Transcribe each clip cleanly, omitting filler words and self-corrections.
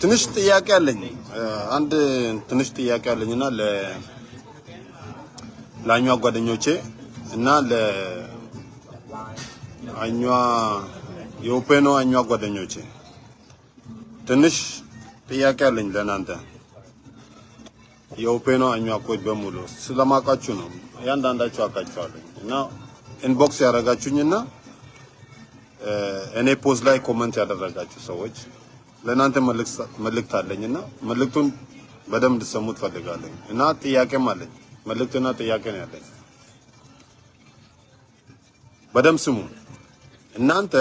ትንሽ ጥያቄ አለኝ። አንድ ትንሽ ጥያቄ አለኝና ለአኟ ጓደኞቼ እና ለአኟ የኦፔኖ አኟ ጓደኞቼ ትንሽ ጥያቄ አለኝ ለእናንተ። የኦፔኖ አኟኮች በሙሉ ስለማውቃችሁ ነው። እያንዳንዳችሁ አውቃችኋለሁ እና inbox ያደረጋችሁኝና እኔ post ላይ comment ያደረጋችሁ ሰዎች ለእናንተ መልእክት አለኝና መልእክቱን በደንብ እንድትሰሙት ፈልጋለሁ እና ጥያቄም አለኝ። መልእክትና ጥያቄ ነው ያለኝ። በደንብ ስሙ። እናንተ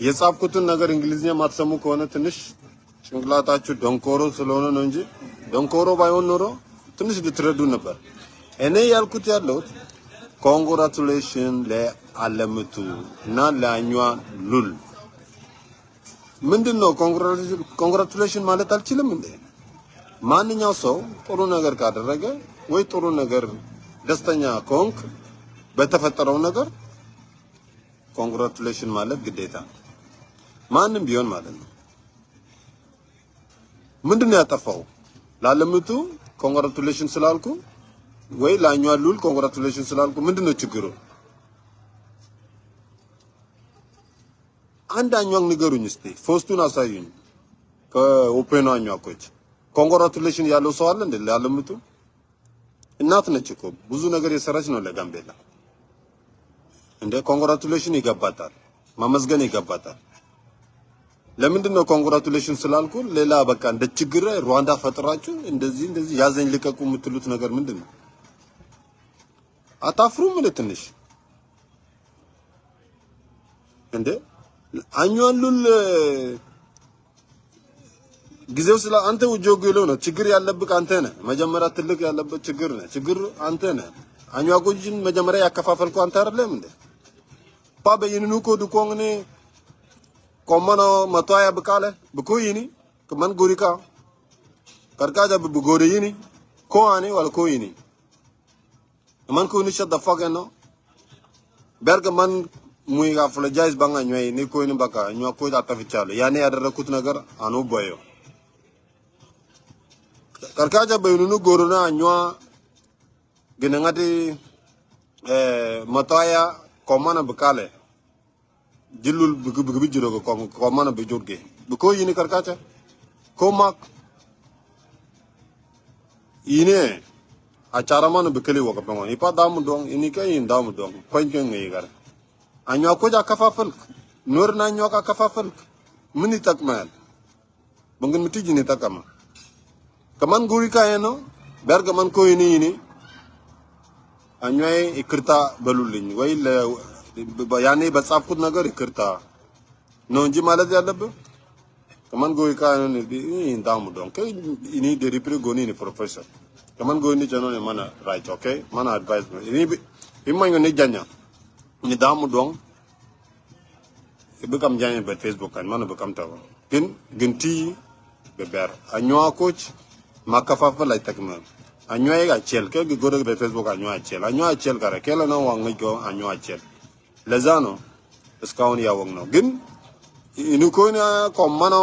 የጻፍኩትን ነገር እንግሊዝኛ ማትሰሙ ከሆነ ትንሽ ጭንቅላታችሁ ደንቆሮ ስለሆነ ነው እንጂ ደንቆሮ ባይሆን ኖሮ ትንሽ ልትረዱ ነበር። እኔ ያልኩት ያለሁት congratulation ለአለምቱ እና ለአኟ ሉል። ምንድን ነው congratulation ማለት አልችልም እንዴ? ማንኛው ሰው ጥሩ ነገር ካደረገ ወይ ጥሩ ነገር ደስተኛ ከሆንክ በተፈጠረው ነገር congratulation ማለት ግዴታ ማንም ቢሆን ማለት ነው። ምንድን ነው ያጠፋው? ላለምቱ congratulation ስላልኩ ወይ ላኟ ሉል congratulation ስላልኩ ምንድን ነው ችግሩ? አንድ አኟን ንገሩኝ እስቲ፣ ሶስቱን አሳዩኝ። ከኦፔኖ አኟኮች congratulation ያለው ሰው አለ እንዴ? ላለምቱ እናት ነች እኮ፣ ብዙ ነገር የሰራች ነው ለጋምቤላ። እንደ congratulation ይገባታል፣ ማመስገን ይገባታል። ለምንድን ነው congratulation ስላልኩ ሌላ በቃ እንደ ችግር ሩዋንዳ ፈጥራችሁ እንደዚህ እንደዚህ ያዘኝ ልቀቁ የምትሉት ነገር ምንድን ነው? አታፍሩም እንደ ትንሽ እንደ አኟሉል ጊዜው ስለ አንተ ውጆ ነው ችግር ያለብህ አንተ ነህ። መጀመሪያ ትልቅ ያለበት ችግር ነህ። ችግር አንተ ነህ። አኟጎጅን መጀመሪያ ያከፋፈልኩ አንተ አይደለም እንዴ? ፓ በይንኑ ኮ ዱኮንኔ ኮመኖ መቶያ ብቃለ ብኩይኒ ከመን ጉሪካ ከርካጃ ብጎሪይኒ ኮአኒ ወል ኮይኒ man ko ni shut the fuck no በርግ ማን ሙይ apologize ባንጋ ኞይ ኒ ኮይኒ በቃ ኞ ኮ አጠፍቻለሁ። ያኔ ያደረኩት ነገር አኑ ቦዮ ከርካጃ በይኑኑ ጎሮና ኞ ግንንጋዲ መቶያ ኮመና ብቃለ jillul bi jiro ko ko mana bi jurge bi ko yini karkacha ko mak yine achara mana bi keli waka pengon ipa damu dong ini ka yin damu dong poin ke ngi gar anyo ko ja kafafal nur na nyo ka kafafal ምን ይጠቅማል? በንግን ምትጅ ነው ተቀማ ከማን ጉሪ ካየኖ በርገ ማን ኮ ይኒ ይኒ አኞይ ይቅርታ በሉልኝ ወይ ያኔ በጻፍኩት ነገር ይቅርታ ነው እንጂ ማለት ያለብህ። ከማን ጎይ ካየኖ እንዳሙ ዶን ከ ኢኒ ደሪፕሪ ጎኒ ኒ ፕሮፌሰር ከማን ጎይ ኒ ጀኖ ማና right okay ማና advice ነው ኢኒ ኢማኞ ኒ ጃኛ ኒ ዳሙ ዶን bekam janya be Facebook kan mana bekam taw ግን ግንቲ በበር አኟኮች ማከፋፈል አይጠቅምም። አኟ አቸል ከጎረ በፌስቡክ አኟ አቸል አኟ አቸል ጋር ከለ ነው ዋንጎ አኟ አቸል ለዛ ነው እስካሁን ያወቅ ነው። ግን ኢንኮና ኮማኖ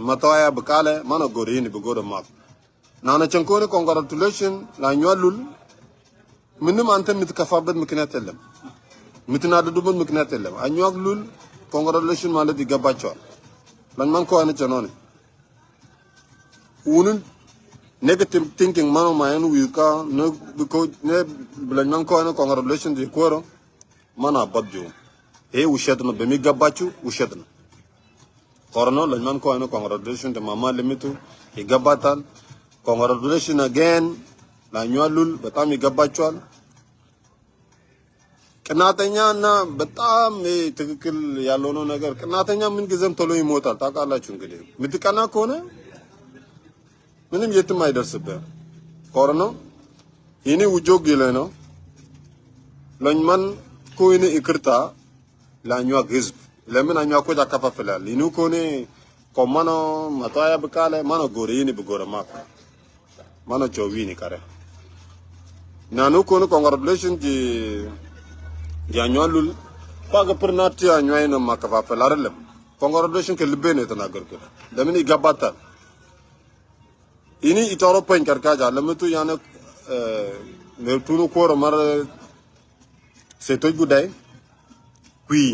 መተዋያ ብቃለ ማኖ ጎሪን ብጎደ ማክ ናነ ቸንኮኒ congratulation ላኟ ሉል ምንም አንተ የምትከፋበት ምክንያት የለም። የምትናደዱበት ምክንያት የለም። አኟክ ሉል congratulation ማለት ይገባቸዋል። ለማን ከሆነ ቸኖነ ውንን negative thinking mano mayan wika ne because ne ብለኛን ከሆነ congratulation ዲኮሮ ማና አባጆ ይሄ ውሸት ነው። በሚገባችሁ ውሸት ነው። ኮሮና ለኛን ከሆነ congratulation ለማማ ለሚቱ ይገባታል። Congratulation again ላኟሉል በጣም ይገባቸዋል። ቅናተኛ እና በጣም ትክክል ያልሆነው ነገር ቅናተኛ ምን ጊዜም ቶሎ ይሞታል። ታውቃላችሁ እንግዲህ የምትቀና ከሆነ ምንም የትም አይደርስብህም። ኮርኖ ይኒ ውጆግ ይለ ነው ለኝማን ኮይኒ ይቅርታ ለአኟክ ህዝብ ለምን አኟኮች አከፋፍላል ይኑ ኮኔ ኮማኖ መቶያ ብቃለ ማኖ ጎሪኒ ብጎረማ ማኖ ቾዊኒ ካረ ናኑ ኮኑ congratulation ጂ ጃኟሉል ፓገፕርናት አኙዋይ ነው ማከፋፈል አይደለም። Congratulation ከልቤ ነው የተናገርኩት። ለምን ይገባታል። ኢኒ ኢቶሮፖኝ ከርካጃ ለምቱ ያነ ቱኑ ኮሮ መር ሴቶች ጉዳይ ኩይ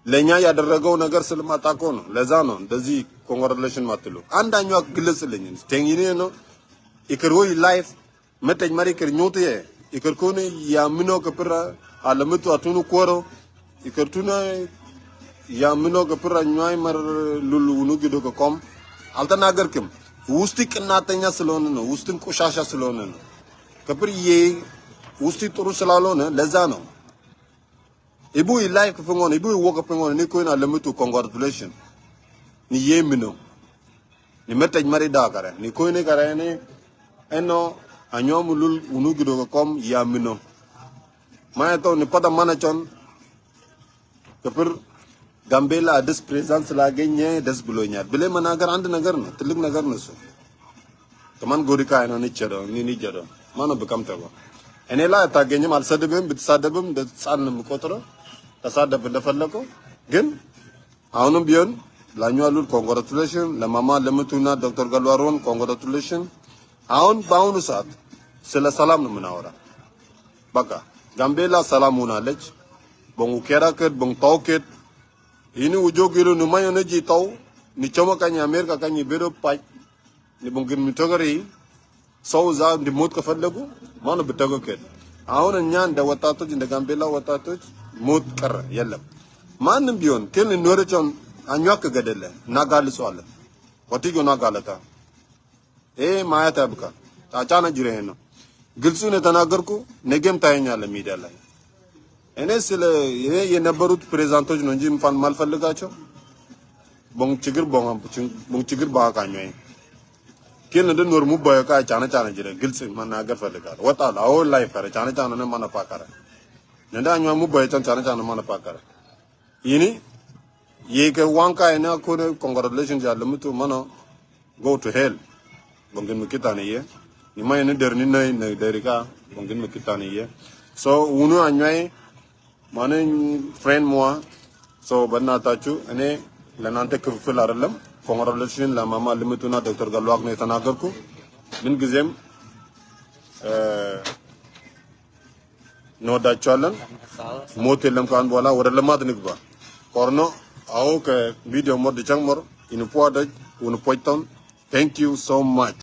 ለኛ ያደረገው ነገር ስለማታውቀው ነው። ለዛ ነው እንደዚህ congratulation ማትሉ። አንዳኛው ግለጽልኝ ቴንጊኒ ነው ይክር ወይ life መተኝ ማሪ ይክር ኞት ይክር ኮነ ያምኖ ከፕራ አለምቱ አቱኑ ኮሮ ይክርቱና ያምኖ ከፕራ ኛይ መር ሉሉ ኑ ግዶ ከቆም አልተናገርክም። ውስጥ ቅናተኛ ስለሆነ ነው። ውስጥን ቆሻሻ ስለሆነ ነው። ከፕር ውስጥ ጥሩ ስላልሆነ ለዛ ነው። ኢቡ life ከፈንጎን ኢቡ ወከ ፈንጎን ni koina ለምቱ congratulation ni yemino ni metej mari da kare ni koine kare ni eno anyomulul unugido kom yamino mayato ni pada manachon ከፕር ጋምቤላ አዲስ ፕሬዝዳንት ስላገኘ ደስ ብሎኛል ብለ መናገር አንድ ነገር ነው፣ ትልቅ ነገር ነው። እሱ ከማን ጎሪካ አይኖ ንቸዶ ኒ ንጀዶ ማነው በቀምተው እኔ ላይ አታገኝም። አልሰድብም። ብትሳደብም እንደ ህፃን ነው የምቆጥረው። ተሳደብ እንደፈለገው። ግን አሁንም ቢሆን ላኛሉል congratulation፣ ለማማ ለምቱና ዶክተር ገልዋሮን congratulation። አሁን በአሁኑ ሰዓት ስለ ሰላም ነው የምናወራ። በቃ ጋምቤላ ሰላም ሆናለች። ቦንጉ ኬራከት ቦንግ ታውኬት ini ujo gilu ni mayo ne ji taw ni choma kany አሜሪካ ካኝ ቤዶ ፓች ni ቦንግን ሚተገሪ ሰው እዛ እንዲሞት ከፈለጉ ማነው ብተገከል። አሁን እኛ እንደ ወጣቶች እንደ ጋምቤላ ወጣቶች ሞት ቀረ የለም። ማንም ቢሆን ግን ኖረቸውን አኟክ ገደለ እናጋልጸዋለን። ወቲጎ ናጋለታ ይሄ ማየት ያብቃ። ጣጫና ጅሬ ነው ግልጹን የተናገርኩ። ነገም ታየኛለህ ሚዲያ ላይ። እኔ ስለ ይሄ የነበሩት ፕሬዝዳንቶች ነው እንጂ እንኳን ማልፈልጋቸው ቦንግ ችግር ቦንግ ችግር ባቃኝ ግን እንደ ኖርሙ ባዮካ ጫነ ጫነ ጅሬ ግልጽ መናገር ፈልጋለሁ። ወጣለሁ አሁን ላይ ፈረ ጫነ ጫነ ነው ማነፋቀረ ነዳኛ ሙ ባይቻን ጫነ ጫነ ማነፋቀረ ይኒ yeke wanka ina kone congratulations ya lemutu mano go to hell bongin mikitani ye ni may ni der ni nay na derika bongin mikitani ye so unu anyway ማነ friend ሟ so በእናታችሁ እኔ ለእናንተ ክፍፍል አይደለም። Congratulation ለማማ ልምቱና ዶክተር ገሏክ ነው የተናገርኩ። ምን ጊዜም እንወዳቸዋለን። ሞት የለም ከአሁን በኋላ ወደ ልማት ንግባ። ኮርኖ አዎ ከቪዲዮ ሞር ዲቻንግ ሞር ኢንፖ ደጅ ኡንፖይቶን thank you so much.